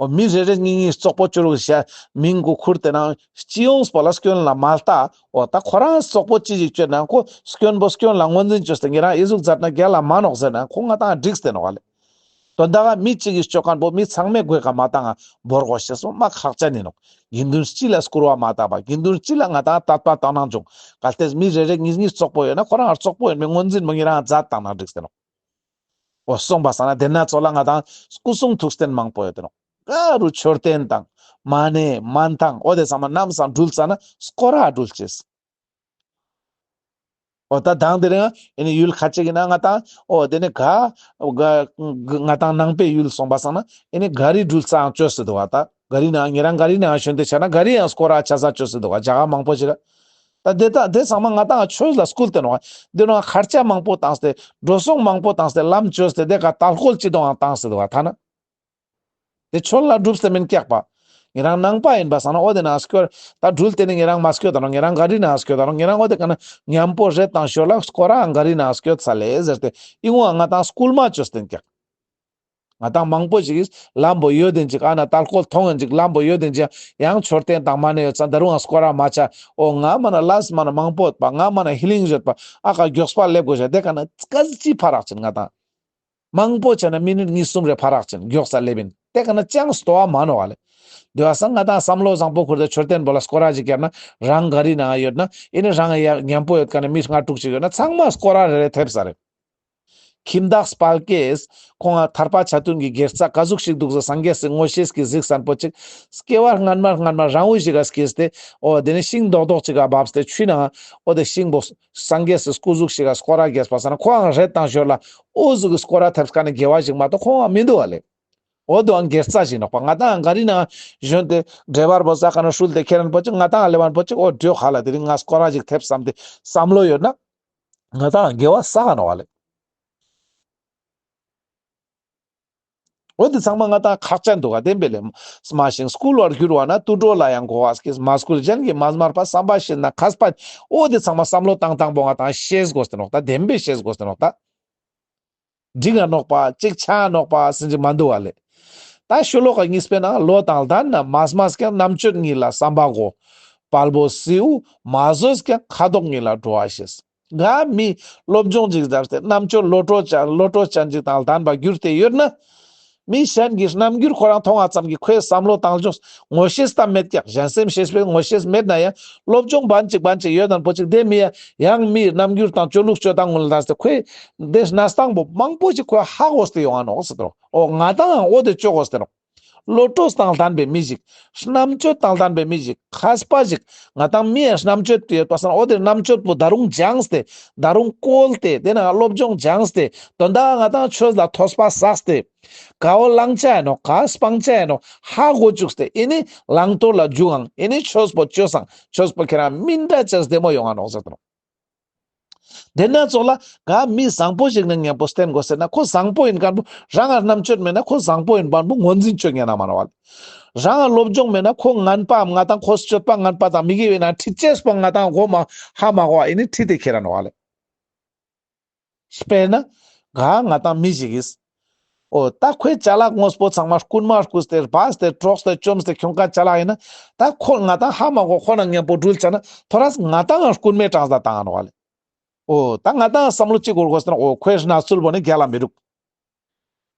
འོ་མི་རེ་རེ་གཉིས་གཉིས་རྩོག་པོ་ཅོ་རུག་ཤ་མིང་གུ་ཁུར་ཏེ་ན་སྤྱི་ཡོངས་པོ་ལ་སྐྱོན་ལ་མ་ལྟ། འོ་ད་ཁོ་རང་རྩོག་པོ་ཅི་ཞིག་ཅོས་ན་ཁོ་སྐྱོན་པོ་སྐྱོན་ལ་ངོས་འཛིན་ཅོས་ཏེ་ཉེ་རང་ཨི་ཟུག་མཛད་ན་རྒྱལ་ལ་མ་ནོག་ཟེར་ན་ཁོ་ང་ཏང་འགྲིག་སྟེ་ནོག་ལེ། དོན་དག་མི་གཅིག་གིས་ཅོ་ཁན་པོ་མི་ཚང་མས་དགོས་ཀ་མ་བཏང་ང་བོར་དགོས་ཤེས་པོ་མ་ཁག་ཅན་ཨིན་ནོག། དགེ་འདུན་སྤྱི་ལ་སྐུར་བ་མ་བཏབ་པ་དགེ་འདུན་སྤྱི་ལ་ང་ཏང་དད་པ་དག་སྣང་བྱུང་། གལ་ཏེ་མི་རེ་རེ་གཉིས་གཉིས་རྩོག་པོ་ཡོད་ན་ཁོ་རང་རྩོག་པོ་ཡོད་མེད་ངོས་འཛིན་པོ་ཉེ་རང་མཛད་བཏང་ན་འགྲིག་སྟེ་ནོག། འོ་སོང་པ་སང་ན་དེ་ན་ཚོགས་ལ་ང་ཏང་སྐུ་གསུང་ཐུགས་རྟེན་མང་པོ་ཡོད་དེ་ནོག། ག་རུ་མཆོད་རྟེན་དང་མ་ཎི་མན་ཐང་འོ་དེ་ཚང་མ་ནམ་སང་འགྲུལ་ཙ་ན་སྐོར་ར་འགྲུལ་ཅེས། འོ་ད་དང་དེ་རིང་ཨེ་ནི་ཡུལ་ཁ་ཅིག་གི་ན་ང་ཏང་འོ་དེ་ནི་ག་ག་ང་ཏང་ནང་པའི་ཡུལ་སོང་པ་སང་ན་ཨེ་ནི་ག་རི་འགྲུལ་ཙའང་ཅོས་སེ་འདུག་ག། ད་ག་རི་ནང་ཉེ་རང་ག་རི་ནང་ཞོན་ཏེ་ཆ་ན་ག་རི་ཡང་སྐོར་ར་ཆ་ས་ཅོས་སེ་འདུག་ག། ཇ་ག་མང་པོ་ཅིག་ག། ད་དེ་ད་དེ་ཚང་མ་ང་ཏང་ཆོས་ལ་སྐུལ་ཏེ་ནོག། དེ་ནང་ཁར་ཆ་མང་པོ་བཏང་སྟེ་འགྲོ་སོང་མང་པོ་བཏང་སྟེ་ལམ་བཅོས་ཏེ་དེ་ཀ་དལ་ཀོལ་ཅི་དོང་ཡང་བཏང་སྟེ་འདུག་ག་ཐ་ན། དེ་ཆོས་ལ་སྒྲུབ་སྟེ་མིན་ཀྱག་པ། ཉེ་རང་ནང་པ་ཡིན་པ་སང་ན་འོ་དེ་ནང་སྐྱོར་ད་འགྲུལ་ཏེ་ནི་ཉེ་རང་མ་སྐྱོད་ད་ནོག། ཉེ་རང་ག་རི་ནང་སྐྱོད་ད་ནོག། ཉེ་རང་འོ་དེ་ཀ་ན་མཉམ་པོ་རེད་དང་ཞོར་ལ་སྐོར་རའང་ག་རི་ནང་སྐྱོད་ས་ལེ་ཟེར་ཏེ་ཨི་ངོ་ང་ཏང་སྐུལ་མ་བཅོས་ཏེན་ཀྱག། ང་ཏང་མང་པོ་ཞིག་གིས་ལམ་པོ་ཡོད་དེན་ཅིག་ཨ་ན་དལ་ཀོལ་ཐོང་ཡིན་ཅིག་ལམ་པོ་ཡོད་དེན་ཅིག་ཡང་མཆོད་རྟེན་དང་མ་ཎི་ཡོད་ཙང་ད་རུང་ང་སྐོར་ར་མ་ཆ། འོ་ང་མ་ན་ལས་མ་ན་མང་པོ་ཡོད་པ་ང་མ་ན་ཧི་ལིང་ཡོད་པ་ཨ་ཀ་མགྱོགས་པ་སླེབས་དགོས་ཤ་དེ་ཀ་ན་སྐད་ཅིག་ཕ་རག་ཅིན་ང་ཏང་མང་པོ་ཆ་ན་མི་ནིཊ་གཉིས་གསུམ་རེ་ཕ་རག་ཅིན་མགྱོགས་ས་སླེབས་ཡིན། དེ་ཀ་ན་ཅང་སྟོ་བ་མ་ནོག་ག་ལེ། དེ་བ་སང་ང་ཏང་བསམ་བློ་བཟང་པོ་ཁུར་ཏེ་མཆོད་རྟེན་པོ་ལ་སྐོར་ར་ཅིག་བརྒྱབ་ན་རང་ག་རི་ནང་ཡོད་ན་ཨེ་ནི་རང་ཡ་མཉམ་པོ་ཡོད་ཀ་ན་མི་ལྔ་དྲུག་ཅིག་ཡོད་ན་ཚང་མ་སྐོར་ར་རེ་རེ་ཐེབས་ས་རེད། ཁྱིམ་བདག་དཔལ་སྐྱེས་ཁོང་ང་ཐར་པ་ཆ་མཐུན་གྱི་དགེ་རྩ་ག་ཟུག་ཞིག་འདུག་ཟེར་སངས་རྒྱས་སི་ངོ་ཤེས་ཀྱི་གཟིགས་སན་པོ་ཅིག་སྐྱེ་བ་སྔན་མ་སྔན་མ་རང་བུ་ཞིག་ག་སྐྱེས་ཏེ་འོ་དེ་ནི་ཤིང་རྡོག་རྡོག་ཅིག་ག་བབས་ཏེ་ཆུའི་ནང་འོ་དེ་ཤིང་པོ་སངས་རྒྱས་སི་སྐུ་གཟུགས་ཤིག་ག་སྐོར་ར་རྒྱས་པ་སང་ན་ཁོའང་རེད་དང་ཞོར་ལ་འོ་ཟུག་གི་སྐོར་ར་ཐེབས་ཀ་ནི་དགེ་བ་ཞིག་མ་གཏོགས་ཁོང་ང་མི་འདུག་ག་ལེ། འོ་དོའང་དགེ་རྩ་ཞིག་ནོག་པ། ང་ཏང་ག་རི་ནང་ཞོན་ཏེ་འགྲེལ་པར་བོ་ས་ཀ་ན་ཧྲུལ་ཏེ་ཁྱེར་རན་པོ་ཅིག་ང་ཏང་ལེབ་བན་པོ་ཅིག་འོ་འགྲོ་ཁ་ལ་དེ་རིང་ང་སྐོར་ར་ཅིག་ཐེབས་བསམ་སྟེ་བསམ་བློ་ཡོད་ན་ང་ཏང་དགེ་བ་བསགས་ནོག་ག་ལེ། འོ་དེ་ཚང་མ་ང་ཏང་ཁག་ཅན་འདུག་ག། བདེན་པས་ལེ། མ་ཤེས་སྐུལ་བར་འགྱུར་བ་ན། དུད་འགྲོ་ལ་ཡང་གོ་བ་སྐྱེས། མ་སྐུལ་གཞན་གྱིས་མ་སྨྲ་བར། བསམ་པ་ཤེས་ན་མཁས་པ་ཡིན། འོ་དེ་ཚང་མ་བསམ་བློ་བཏང་བཏང་པོ་ང་ཏང་ཤེས་དགོས་ཏེ་ནོག། ད་བདེན་པས་ཤེས་དགོས་ཏེ་ནོག། ད་འགྲིག་ག་ནོག་པ་ཅིག་ཆ་ནོག་པ་ཟེར་གྱི་མ་འདུག་ག་ལེ། ད་ཤོ་ལོ་ཀ་གཉིས་པའི་ནང་། བློ་དང་ལྡན་ན་མ་སྨྲས་ཀྱང་། རྣམ་དཔྱོད་ཉིད་ལ་བསམ་པ་དགོས། དཔའ་བོ་སེའུ་མ་ཟོས་ཀྱང་། ཁ་དོག་ཉིད་ལ་འགྲོ་བ་ཤེས། ག་མི་སློབ་སྦྱོང་ཅིག་མཛད་དེ་རྣམ་དཔྱོད་བློ་གྲོས་ཅན་བློ་གྲོས་ཅན་ཅིག་དང་ལྡན་པ་གྱུར་ཏེ་ཡོད་ན། མི་གཞན་གྱི་རྣམ་འགྱུར་ཁོ་རང་མཐོང་བ་ཙམ་གྱིས་ཁོའི་བསམ་བློ་བཏང་ཕྱོགས་ངོ་ཤེས་ཙམ་མེད་ཀྱང་། གཞན་སེམས་ཤེས་པའི་ངོ་ཤེས་མེད་ན་ཡང་། སློབ་སྦྱོང་བན་ཅིག་བན་ཅིག་ཡོད་ན་པོ་ཅིག་དེ་མི་ཡ་ཡང་མིའི་རྣམ་འགྱུར་དང་སྤྱོད་ལུགས་སྤྱོད་སྟངས་ཀུན་ལ་ལྟས་ཏེ་ཁོའི་དེ་གནས་སྟངས་པོ་མང་པོ་ཅིག་ཁོས་ཧ་གོ་སྟེ་ཡོང་ང་ནོག་ཟེར་ཏེ་ནོག། འོ་ང་ཏང་འོ་དེ་ཅོ་དགོས་ཏེ་ནོག། བློ་གྲོས་དང་ལྡན་པའི་མི་ཞིག། རྣམ་དཔྱོད་དང་ལྡན་པའི་མི་ཞིག། མཁས་པ་ཞིག། ང་ཏང་མི་ཡ་རྣམ་དཔྱོད་ཡོད་པ་སང་འོ་དེ་རྣམ་དཔྱོད་པོ་ད་རུང་སྦྱངས་ཏེ། ད་རུང་བཀོལ་ཏེ། དེ་ན་སློབ་སྦྱོང་སྦྱངས་ཏེ། དོན་དག་ང་ཏང་ཆོས་ལ་ཐོས་པ་བསགས་ཏེ། ག་བོ་བླང་བྱ་ཡིན་ནོག། ག་སྤང་བྱ་ཡིན་ནོག། ཧ་གོ་བཅུག་སྟེ། ཨེ་ནི་བླང་དོར་ལ་འཇུག་ཨང་། ཨེ་ནི་ཆོས་པོ་ཅོས་སང་ཆོས་པོ་ཁྱེད་རང་མི་འདྲ་ཅན་བདེ་མོ་ཡོང་ང་ནོག་ཟེར་ཏེ་ནོག། དེ་ན་ཙོགས་ལ་ག་མི་བཟང་པོ་ཞིག་ནི་མཉམ་པོ་བསྟེན་དགོས་ཟེར་ན། ཁོ་བཟང་པོ་ཡིན་མཁན་པོ་རང་ང་རྣམ་དཔྱོད་མེད་ན་ཁོ་བཟང་པོ་ཡིན་མཁན་པོ་ངོས་འཛིན་ཅོ་ཉན་ན་མ་ནོག་བ་ལེ། རང་ང་སློབ་སྦྱོང་མེད་ན་ཁོ་ངན་པའམ་ང་ཏང་ཁོ་སྤྱོད་པ་ངན་པ་དང་མི་དགེ་བའི་ནང་ཁྲིད་ཅེས་པོ་ང་ཏང་གོ་མ་ཧ་མ་གོ་བ་ཨེ་ནི་ཁྲིད་དེ་ཁྱེར་ར་ནོག་བ་ལེ། དཔེར་ན་ག་ང་ཏང་མི་ཞིག་གིས། འོ་ད་ཁོའི་ཅ་ལག་དངོས་པོ་ཚང་མ་རྐུན་མ་རྐུས་ཏེ་སྦས་ཏེ་དཀྲོགས་ཏེ་བཅོམས་ཏེ་ཁྱོང་ཁན་ཅ་ལག་ཡིན་ན། ད་ཁོ་ང་ཏང་ཧ་མ་གོ་ཁོ་ན་མཉམ་པོ་འགྲུལ་ཆ་ན་ཐོ་རས་ང་ཏང་ང་རྐུན་མའི་གྲངས་ལ་བཏང་ང་ནོག་བ་ལེ། འོ་ད་ང་ཏང་བསམ་བློ་ཅིག་འཁོར་དགོས་ཟེར་ན། འོ་ཁོའི་གནས་ཚུལ་བོ་ནི་རྒྱལ་ལ་མི་རུག།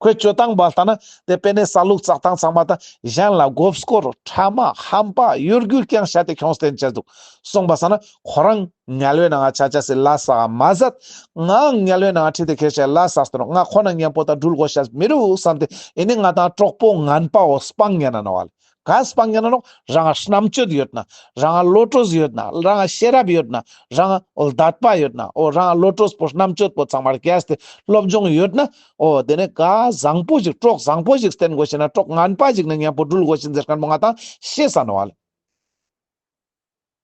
ཁོའི་སྤྱོད་སྟངས་བལྟས་ན་དེ་དཔེ་ནི་ཟ་ལུགས་བཙག་སྟངས་ཚང་མ་དང་གཞན་ལ་མགོ་སྐོར་ཕྲ་མ་ཧམ་པ་གཡོ་སྒྱུ་རྐྱང་བཤད་དེ་ཁྱོངས་བསྟན་ཅེས་འདུག། སོང་པ་སང་ན་ཁོ་རང་དམྱལ་བའི་ནང་ང་ཆ་ཅེས་སི་ལས་བསགས་མ་ཟད། ངའང་དམྱལ་བའི་ནང་ང་ཁྲིད་དེ་ཁྱེར་ཅེས་ལས་བསགས་ཏེ་ནོག། ང་ཁོ་ན་མཉམ་པོ་ད་འགྲུལ་དགོས་ཤེས་མི་རུག་བསམ་སྟེ། ཨེ་ནི་ང་ཏང་གྲོགས་པོ་ངན་པ་བོ་སྤང་ཉན་ན་ནོག་བ་ལེ། ག་སྤང་ཉན་ན་ནོག། རང་ང་རྣམ་དཔྱོད་ཡོད་ན། རང་ང་བློ་གྲོས་ཡོད་ན། རང་ང་ཤེས་རབ་ཡོད་ན། རང་ང་འོ་དད་པ་ཡོད་ན། འོ་རང་ང་བློ་གྲོས་པོ་རྣམ་དཔྱོད་པོ་ཚང་མ་རྒྱས་ཏེ་སློབ་སྦྱོང་ཡོད་ན། འོ་དེ་ནི་ག་བཟང་པོ་ཞིག་གྲོགས་བཟང་པོ་ཞིག་བསྟེན་དགོས་ཤེས་ན། གྲོགས་ངན་པ་ཞིག་ནི་མཉམ་པོ་འགྲུལ་དགོས་ཤེས་ཟེར་མཁན་པོ་ང་ཏང་ཤེས་ས་ནོག་བ་ལེ།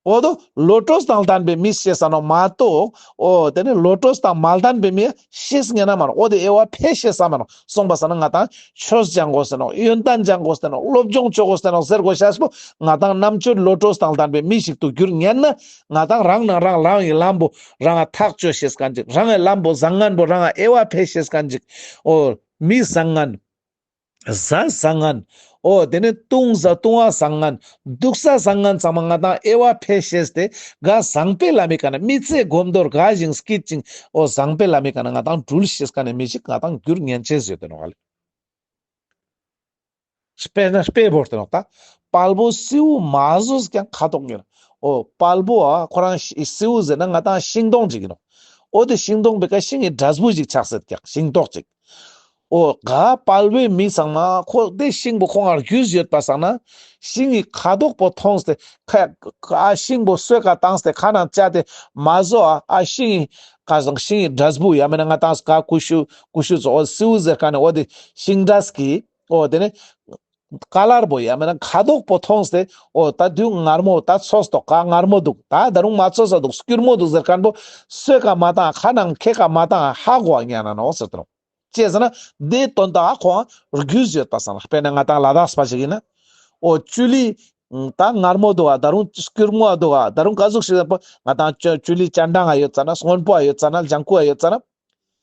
འོ་དོ་བློ་གྲོས་དང་ལྡན་པའི་མི་ཤེས་ས་ནོག་མ་གཏོགས། འོ་དེ་ནི་བློ་གྲོས་དང་མ་ལྡན་པའི་མི་ཤེས་ཉན་ན་མ་ནོག། འོ་དེ་དབྱེ་བ་ཕལ་ཤེས་ས་མ་ནོག། སོང་པ་སང་ན་ང་ཏང་ཆོས་སྦྱང་དགོས་ཟེར་ནོག། ཡོན་ཏན་སྦྱང་དགོས་ཟེར་ནོག། སློབ་སྦྱོང་ཅོ་དགོས་ཟེར་ནོག་ཟེར་དགོས་ཤེས་པོ་ང་ཏང་རྣམ་དཔྱོད་བློ་གྲོས་དང་ལྡན་པའི་མི་ཞིག་ཏུ་འགྱུར་ཉན་ན། ང་ཏང་རང་ནང་རང་རང་གི་ལམ་པོ་རང་ང་ཐག་གཅོད་ཤེས་མཁན་ཅིག། རང་གི་ལམ་པོ་བཟང་ངན་པོ་རང་ང་དབྱེ་བ་ཕལ་ཤེས་མཁན་ཅིག། འོ་མི་བཟང་ངན། གཟའ་བཟང་ངན། འོ་དེ་ནི་བཏུང་གཟའ་བཏུང་བ་བཟང་ངན། འདུག་ས་བཟང་ངན་ཚང་མ་ང་ཏང་དབྱེ་བ་ཕལ་ཤེས་ཏེ། ག་བཟང་པོའི་ལམ་མི་ཀ་ན་མི་ཚེ་གོམ་འདོར་དགའ་ཞིང་སྐྱིད་ཅིང་། འོ་བཟང་པོའི་ལམ་མི་ཀ་ན་ང་ཏང་འགྲུལ་ཤེས་མཁན་ནི་མི་ཞིག་ང་ཏང་འགྱུར་ཉན་ཅེས་ཡོད་དེ་ནོག་ལེ། དཔེར་ན་དཔེ་བོར་ཏེ་ནོག་ད། དཔའ་བོ་སེའུ་མ་ཟོས་ཀྱང་ཁ་དོག་ཉིད། འོ་དཔའ་བོ་ཨ་ཁོ་རང་ཤི་སེའུ་ཟེར་ན་ང་ཏང་ཤིང་སྡོང་ཅིག་ཡིན་ནོག། འོ་དེ་ཤིང་སྡོང་བེ་ཀ་ཤིང་གི་འབྲས་བུ་ཅིག་ཆགས་སེད་ཀྱག་ཤིང་ཏོག་ཅིག། འོ་ག་དཔའ་བོའི་མི་ཚང་མ་ཁོ་དེ་ཤིང་པོ་ཁོང་ང་རྒྱུས་ཡོད་པ་སང་ན། ཤིང་གི་ཁ་དོག་པོ་མཐོང་སྟེ་ཁ་ཨ་ཤིང་པོ་སོས་ཀ་བཏང་སྟེ་ཁ་ནང་བཅད་དེ་མ་ཟོ་ཨ། ཨ་ཤིང་གི་ཁ་སང་ཤིང་གི་འབྲས་བུ་ཡ་མེད་ན་ང་ཏང་ག་ཀུ་ཤུ་ཀུ་ཤུ་ཚོ་འོ་སེའུ་ཟེར་མཁན་ནི་འོ་དེ་ཤིང་འབྲས་ཀྱི་འོ་དེ་ནི་ཀ་ལར་པོ་ཡ་མེད་ན་ཁ་དོག་པོ་མཐོང་སྟེ། འོ་ད་དུས་མངར་མོ་ད་ཚོས་ཏོག་ག་མངར་མོ་འདུག། ད་ད་རུང་མ་ཚོས་ས་འདུག། སྐྱུར་མོ་འདུག་ཟེར་མཁན་པོ་སོས་ཀ་མ་བཏང་ཁ་ནང་ཁེ་ཀ་མ་བཏང་ཧ་གོ་ཉན་ན་ནོག་ཟེར་ཏེ་ནོག། ཅི་ཟེར་ན་དེ་དོན་དག་ཁོང་རྒྱུས་ཡོད་པ་སང་། དཔེར་ན་ང་ཏང་ལ་དྭགས་པ་ཞིག་ཡིན་ན། འོ་ཅུ་ལི་ད་མངར་མོ་འདུག་ག། ད་རུང་སྐྱུར་མོ་འདུག་ག། ད་རུང་ག་ཟུག་ཞིག་ཡོད་པ། ང་ཏང་ཅུ་ཅུ་ལི་སྤྱང་ཀྲང་ཡོད་ཙ་ན། སྔོན་པོ་ཡོད་ཙ་ན། ལྗང་ཁུ་ཡོད་ཙ་ན།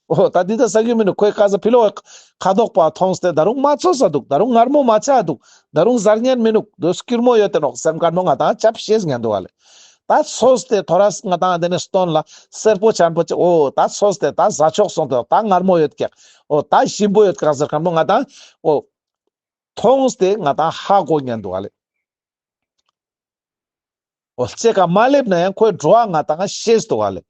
འོ་ད་འདི་ད་ཟ་རྒྱུ་མི་ནུག། ཁོའི་ཀ་ཟ་ཕི་ལོག་ཁ་དོག་པ་མཐོང་སྟེ་ད་རུང་མ་ཚོས་ས་འདུག། ད་རུང་མངར་མོ་མ་ཆགས་འདུག། ད་རུང་ཟ་ཉན་མི་ནུག། དོ་སྐྱུར་མོ་ཡོད་དེ་ནོག་ཟེར་མཁན་པོ་ང་ཏང་ཅབ་ཤེས་ཉན་འདུག་ག་ལེ། ད་ཚོས་ཏེ་ཐོ་རས་ང་ཏང་དེ་ནི་སྟོན་ལ་སེར་པོ་ཆེན་པོ་ཅིག། འོ་ད་ཚོས་ཏེ་ད་ཟ་ཆོག་སོང་སྟེ་ད་མངར་མོ་ཡོད་ཀྱག། འོ་ད་ཞིམ་པོ་ཡོད་ཀྱག་ཟེར་མཁན་པོ་ང་ཏང་འོ་མཐོང་སྟེ་ང་ཏང་ཧ་གོ་ཉན་འདུག་ག་ལེ། འོ་ལྕེ་ཀ་མ་སླེབས་ན་ཡང་ཁོའི་བྲོ་བ་ང་ཏང་ཤེས་འདུག་ག་ལེ།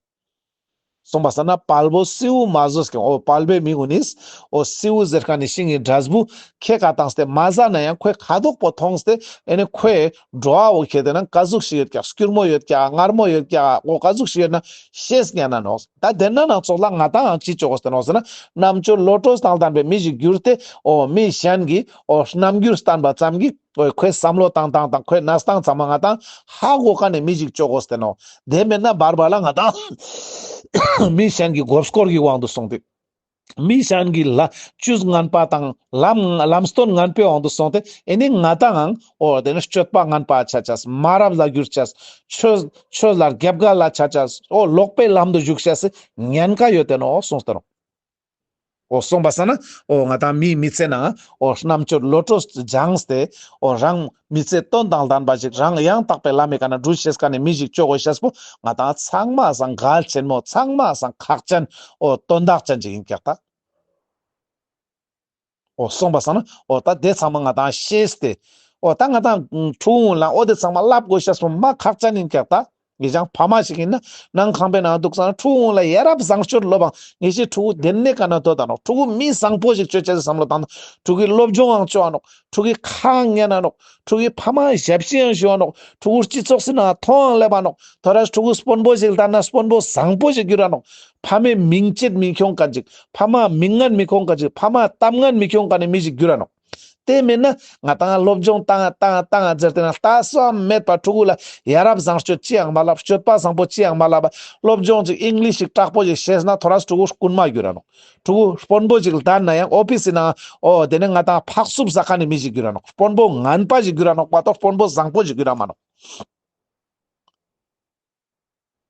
སོང་པ་སང་ན་དཔའ་བོ་སེའུ་མ་ཟོས་ཀྱང་། འོ་དཔའ་བོའི་མི་གུན་ནིས་འོ་སེའུ་ཟེར་མཁན་ནི་ཤིང་གི་འབྲས་བུ་ཁེ་ཀ་བཏང་སྟེ་མ་ཟ་ན་ཡང་ཁོའི་ཁ་དོག་པོ་མཐོང་སྟེ་ཨེ་ནི་ཁོའི་བྲོ་བ་འོ་ཁེ་དེ་ན་ག་ཟུག་ཞིག་ཡོད་ཀྱག། སྐྱུར་མོ་ཡོད་ཀྱག། མངར་མོ་ཡོད་ཀྱག། འོ་ག་ཟུག་ཞིག་ཡོད་ན་ཤེས་ཉན་ན་ནོག། ད་དེ་ན་ནང་ཚོགས་ལ་ང་ཏང་ཡང་ཅི་ཅོ་དགོས་ཏེ་ནོག་ཟེར་ན། རྣམ་དཔྱོད་བློ་གྲོས་དང་ལྡན་པའི་མི་ཞིག་གྱུར་ཏེ། འོ་མི་གཞན་གྱི་འོ་རྣམ་འགྱུར་བསྟན་པ་ཙམ་གྱིས། འོ་ཁོའི་བསམ་བློ་བཏང་སྟངས་དང་ཁོའི་གནས་སྟངས་ཚང་མ་ང་ཏང་ཧ་གོ་མཁན་ནི་མི་ཞིག་ཅོ་དགོས་ཏེ་ནོག། དེ་མེད་ན་བར་བར་ལ་ང་ཏང་མི་གཞན་གྱི་མགོ་སྐོར་གྱི་དབང་དུ་སོང་སྟེ། མི་གཞན་གྱི་ལ་བཅུད་ངན་པ་དང་ལམ་ལམ་སྟོན་ངན་པའི་དབང་དུ་སོང་སྟེ་ཨེ་ནི་ང་ཏང་ངང་འོ་དེ་ནི་སྤྱོད་པ་ངན་པ་ཆ་ཆས་མ་རབས་ལ་གྱུར་ཆས་ཆོས་ཆོས་ལ་རྒྱབ་འགལ་ལ་ཆ་ཆས་འོ་ལོག་པའི་ལམ་དུ་ཞུགས་ཆས་སི་ཉེན་ཁ་ཡོད་དེ་ནོག་གསུངས་ཏེ་ནོག་འོ་སོང་པ་སང་ན་འོ་ང་ཏང་མིའི་མི་ཚེ་ནང་འོ་རྣམ་དཔྱོད་བློ་གྲོས་སྦྱངས་ཏེ་འོ་རང་མི་ཚེ་དོན་དང་ལྡན་པ་ཞིག་རང་ཡང་དག་པའི་ལམ་མི་ཀ་ན་འགྲུལ་ཤེས་ཀ་ནི་མི་ཞིག་ཅོ་དགོས་ཤེས་པོ་ང་ཏང་ཚང་མ་སང་གལ་ཆེན་མོ་ཚང་མ་སང་ཁག་ཅན་འོ་དོན་དག་ཅན་ཅིག་ཡིན་ཀྱག་ད། འོ་སོང་པ་སང་ན་འོ་ད་དེ་ཚང་མ་ང་ཏང་ཤེས་ཏེ་འོ་ད་ང་ཏང་ཕྲུ་གུ་ལ་འོ་དེ་ཚང་མ་བསླབ་དགོས་ཤེས་པོ་མ་ཁག་ཅན་ཡིན་ཀྱག་ད། ངེད་ཅག་ཕ་མ་ཞིག་ཡིན་ན་ནང་ཁང་པའི་ནང་འདུག་ས་ན་ཕྲུ་གུ་ལ་ཡ་རབས་བཟང་སྤྱོད་སློབ་པ་ངེད་ཅག་ཕྲུ་གུ་དེ་ནས་ཀ་ན་དོ་ད་ནོག་ཕྲུ་གུ་མི་བཟང་པོ་ཞིག་ཅོ་ཆེས་བསམ་བློ་བཏང་ན་ཕྲུ་གུའི་སློབ་སྦྱོང་ཡང་ཅོ་ཨ་ནོག་ཕྲུ་གུའི་ཁ་ཡང་ཉན་ཨ་ནོག་ཕྲུ་གུའི་ཕ་མ་ཞབས་ཕྱི་ཡང་ཞུ་ཨ་ནོག་ཕྲུ་གུ་སྤྱི་ཚོགས་སི་ནང་མཐོང་ཡང་སླེབས་ཨ་ནོག་ཐོ་རས་ཕྲུ་གུ་དཔོན་པོ་ཞིག་ལྟར་ན་དཔོན་པོ་བཟང་པོ་ཞིག་འགྱུར་ཨ་ནོག་ཕ་མའི་མིང་ཆད་མི་ཁྱོང་མཁན་ཅིག་ཕ་མ་མིང་ངན་མི་ཁྱོང་མཁན་ཅིག་ཕ་མ་གཏམ་ངན་མི་ཁྱོང་མཁན་ནི་མི་ཞིག་འགྱུར་ཨ་ནོག་དེ་མེད་ན་ང་ཏང་སློབ་སྦྱོང་བཏང་ང་བཏང་ང་བཏང་ང་ཟེར་ཏེ་ན་ལྟ་ས་མེད་པ་ཕྲུ་གུ་ལ་ཡ་རབས་བཟང་སྤྱོད་ཅི་ཡང་མ་བསླབ་སྤྱོད་པ་བཟང་པོ་ཅི་ཡང་མ་བསླབ་པ་སློབ་སྦྱོང་ཅིག་ཨིང་ལིཤ་ཅིག་དྲག་པོ་ཞིག་ཤེས་ན་ཐོ་རས་ཕྲུ་གུ་རྐུན་མ་འགྱུར་ར་ནོག་ཕྲུ་གུ་དཔོན་པོ་ཅིག་ལྡན་ན་ཡང་ཨོ་ཕིས་སི་ནང་འོ་དེ་ནས་ང་ཏང་ཕག་སུབ་ཟ་ཁན་ནི་མི་ཞིག་འགྱུར་ར་ནོག་དཔོན་པོ་ངན་པ་ཞིག་འགྱུར་ར་ནོག་པ་ཏོ་དཔོན་པོ་བཟང་པོ་ཞིག་འགྱུར་ར་མ་ནོག་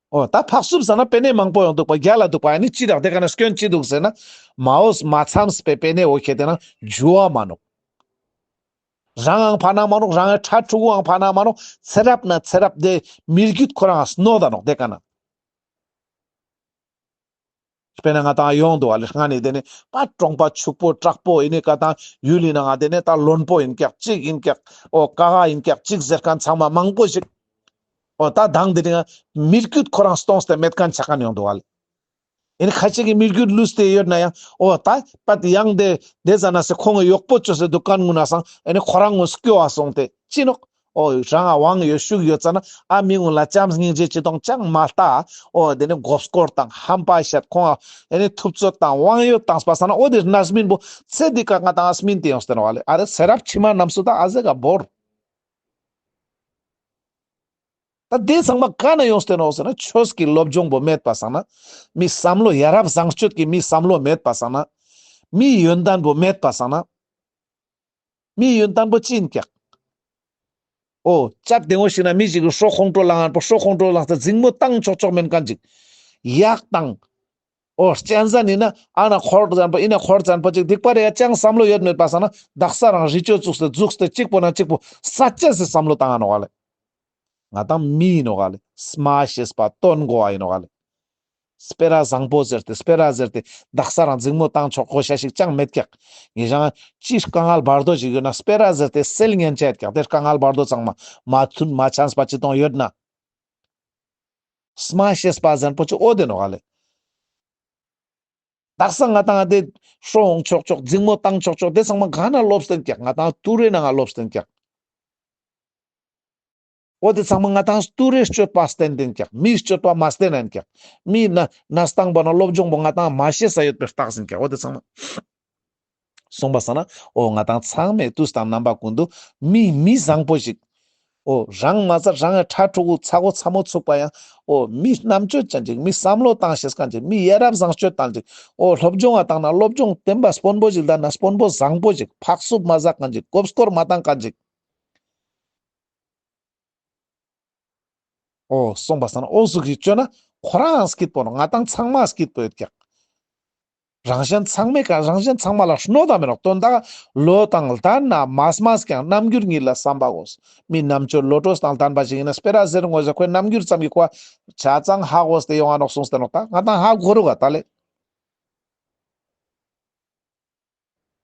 འོ་ད་ཕག་སུབ་ཟ་ན་པེ་ནེ་མང་པོ་ཡོང་འདུག་པ་རྒྱ་ལ་འདུག་པ་ཨ་ནི་ཅི་རག་དེ་ཀ་ན་སྐྱོན་ཅི་འདུག་ཟེར་ན་མའོས་མ་འཚམས་པའི་པེ་ནེ་འོ་ཁེ་དེ་ན་འཇུ་བ་མ་ནོག་རང་ཨང་ཕ་ན་མ་ནོག་རང་ཨང་ཕྲུ་གུའང་ཕ་ན་མ་ནོག་ཚེ་རབས་ན་ཚེ་རབས་དེ་མི་རྒྱུད་ཁོ་རང་སྣོད་ད་ནོག་དེ་ཀ་ན། དཔེར་ན་ང་ཏང་ཡོང་འདུག་ཨ་ལེ་སྔ་ནས་དེ་ནས་པ་གྲོང་པ་ཕྱུག་པོ་དྲག་པོ་ཡིན་ནི་ཀ་ཏང་ཡུལ་ལི་ནང་ང་དེ་ནས་ད་བློན་པོ་ཡིན་ཀྱག་གཅིག་ཡིན་ཀྱག་འོ་ཀ་ག་ཡིན་ཀྱག་གཅིག་ཟེར་མཁན་ཚང་མ་མང་པོ་ཞིག་འོ་ད་དང་དེ་རིང་མི་རྒྱུད་ཁོ་རང་སྟོངས་ཏེ་མེད་མཁན་ཆགས་མཁན་ཡོང་འདུག་ཨ་ལེ། ཡིན་ཁ་ཅིག་གི་མི་རྒྱུད་ལུས་ཏེ་ཡོད་ན་ཡང་འོ་ད་པད་ཡང་དེ་དེ་ཟ་ན་སེ་ཁོང་གི་གཡོག་པོ་བཅོས་སེ་འདུག་མཁན་ངུ་ན་སང་ཨེ་ནི་ཁོ་རང་ངུ་སྐྱོ་བ་སོང་སྟེ་ཅི་ནོག་འོ་རང་ང་དབང་ཡོད་ཤུགས་ཡོད་ཙ་ན་ཨ་མི་ངུ་ལ་བྱམས་སྙིང་རྗེ་ཅི་གཏོང་ཅང་མ་ལྟ། འོ་དེ་ནི་མགོ་སྐོར་དང་ཧམ་པ་བཤད་ཁོང་ཨ་ཨེ་ནི་ཐུབ་ཚོད་དང་དབང་ཡོད་དང་སྤ་ས་ན་འོ་དེ་རྣམ་སྨིན་པོ་ཚེ་འདི་ཀ་ང་དང་ཨ་སྨིན་ཏེ་ཡོང་སྟེ་ནོག་ཨ་ལེ། ཨ་རེ་ཚེ་རབས་ཕྱི་མ་རྣམས་སུ་ད་ཨ་ཟེ་ག་བོར། ད་དེ་ཚང་མ་ག་ན་ཡོང་སྟེ་ནོག་ཟེར་ན་ཆོས་ཀྱི་སློབ་སྦྱོང་པོ་མེད་པ་སང་ན། མི་བསམ་བློ་ཡ་རབས་བཟང་སྤྱོད་ཀྱི་མི་བསམ་བློ་མེད་པ་སང་ན། མི་ཡོན་ཏན་པོ་མེད་པ་སང་ན། མི་ཡོན་ཏན་པོ་ཅི་ཡིན་ཀྱག་འོ་སྐྱབས་བདེ་མོ་ཞིག་ན་མི་ཞིག་གི་ཧྲོ་ཁོང་ཁྲོ་ལངས་པོ་ཧྲོ་ཁོང་ཁྲོ་ལངས་ཏེ་འཛིང་མོ་བཏང་ཆོག་ཆོག་མེན་མཁན་ཅིག་ཡག་དང་། འོ་གཅན་གཟན་ཡིན་ན་ཨ་ན་འཁོར་ཙམ་པོ་ཡིན་ན་འཁོར་ཙམ་པོ་ཅིག་སྡིག་པ་རེ་ཡ་ཅང་བསམ་བློ་ཡོད་མེད་པ་སང་ན་དག་ས་རང་རི་ཅོ་བཙུགས་ཏེ་བཙུགས་ཏེ་གཅིག་པོ་ན་གཅིག་པོ་ས་ཆ་སེ་བསམ་བློ་བཏང་ང་ནོག་ཨ་ལེ། ང་དང་མི་ཡིན་ནོག་ཨ་ལེ། སྨྲ་ཤེས་པ་དོན་གོ་བ་ཡིན་ནོག་ཨ་ལེ། སྤེ་ར་བཟང་པོ་ཟེར་ཏེ་སྤེ་ར་ཟེར་ཏེ་དག་ས་རང་འཛིང་མོ་བཏང་ཆོག་གོ་ཤ་ཞིག་ཅང་མེད་ཀྱག་ངེད་ཅག་ཅི་དཀའ་ངལ་བར་དོ་ཞིག་ཡོད་ན་སྤེ་ར་ཟེར་ཏེ་སེལ་ཉན་ཆ་ཡོད་ཀྱག་དེ་དཀའ་ངལ་བར་དོ་ཚང་མ་མ་མཐུན་མ་ཆམས་པ་ཅི་གཏོང་ཡོད་ན། སྨྲ་ཤེས་པ་ཟེར་པོ་ཅི་འོ་དེ་ནོག་ཨ་ལེ། དག་ས་ང་དང་དེ་ཧྲོ་འོང་ཆོག་ཆོག་འཛིང་མོ་བཏང་ཆོག་ཆོག་དེ་ཚང་མ་ག་ན་སློབ་སྟོན་ཀྱག་ང་དང་ཏུ་རེ་ནང་ང་སློབ་སྟོན་ཀྱག་འོ་དེ་ཚང་མ་ང་དང་ཏུ་རེ་སྤྱོད་པ་སྟན་ཏེན་ཀྱག་མིའི་སྤྱོད་པ་མ་སྟན་ནན་ཀྱག་མིའི་ན་ན་སྟངས་པ་ན་སློབ་སྦྱོང་པོ་ང་དང་མ་ཤེས་ས་ཡོད་པའི་རྟགས་ཡིན་ཀྱག་འོ་དེ་ཚང་མ། སོང་པ་སང་ན་འོ་ང་དང་ཚང་མས་དུས་དང་རྣམ་པ་ཀུན་ཏུ་མི་མི་བཟང་པོ་ཞིག་འོ་རང་མ་ཚད་རང་ངི་ཕྲུ་གུ་ཚ་བོ་ཚ་མོ་ཚུགས་པ་ཡང་འོ་མི་རྣམ་དཔྱོད་ཅན་ཅིག་མི་བསམ་བློ་བཏང་ཤེས་མཁན་ཅིག་མི་ཡ་རབས་བཟང་སྤྱོད་བཏང་ཅིག་འོ་སློབ་སྦྱོང་བ་བཏང་ན་སློབ་སྦྱོང་བསྟན་པ་དཔོན་པོ་ཞིག་ལྟ་ན་དཔོན་པོ་བཟང་པོ་ཞིག་ཕག་སུབ་མ་ཟ་མཁན་ཅིག་མགོ་སྐོར་མ་བཏང་མཁན་ཅིག་འོ་སོང་པ་སང་ན་འོ་ཟུག་གི་བཅོས་ན་ཁོ་རང་སྐྱིད་པོ་ནོག་ང་དང་ཚང་མ་སྐྱིད་པོ་ཡོད་ཀྱག་རང་གཞན་ཚང་མའི་ཀ་རང་གཞན་ཚང་མ་ལ་གནོད་ད་མེ་ནོག་དོན་དག་ལོ་དང་ལྡན་ན་མ་སྨྲས་ཀྱང་རྣམ་འགྱུར་ཉིད་ལ་བསམ་པ་དགོས། མི་རྣམ་དཔྱོད་བློ་གྲོས་དང་ལྡན་པ་ཞིག་ཡིན་ན་སྤེ་ར་ཟེར་ངོས་ཟེར་ཁོའི་རྣམ་འགྱུར་ཙམ་གྱིས་ཁོ་ཆ་ཚང་ཧ་གོ་སྟེ་ཡོང་ང་ནོག་གསུངས་ཏེ་ནོག་ད་ང་དང་ཧ་གོ་རུག་ག་ད་ལེ།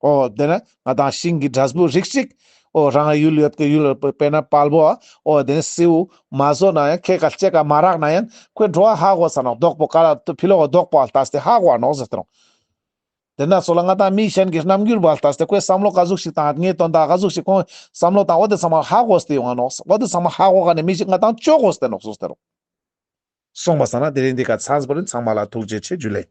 འོ་དེ་ན་ང་དང་ཤིང་གི་འབྲས་བུ་རིགས་ཤིག་འོ་རང་ཡུལ་ཡོད་ཀྱི་ཡུལ་དཔེར་ན་དཔལ་པོ་འོ་དེ་ནི་སེའུ་མ་བཟོ་ན་ཡང་ཁྱེད་ཀ་ལྕེ་ཀ་མ་རག་ན་ཡང་ཁོའི་བྲོ་བ་ཧ་གོ་ས་ནོག་རྡོག་པོ་ཀ་ལ་ཕི་ལོག་རྡོག་པོ་ལྟ་སྟེ་ཧ་གོ་ནོག་ཟེར་ཏེ་ནོག་དེ་ན་སོ་ལ་ང་དང་མི་གཞན་གྱི་རྣམ་འགྱུར་བ་ལྟ་སྟེ་ཁོའི་བསམ་བློ་ག་ཟུག་ཞིག་དང་ངའི་དོན་དག་ག་ཟུག་ཞིག་ཁོང་བསམ་བློ་དང་འོ་དེ་ཚང་མ་ཧ་གོ་སྟེ་ཡོང་ང་ནོག་འོ་དེ་ཚང་མ་ཧ་གོ་ག་ནས་མི་ཞིག་ང་དང་ཅོ་གོ་སྟེ་ནོག་གསུངས་ཏེ་ནོག་སོང་པ་སང་ན་དེ་རིང་འདི་ཀ་ཚང་པོ་རིན་ཚང་མ་ལ་ཐུགས་རྗེ་ཆེ་ཇུ་ལེ།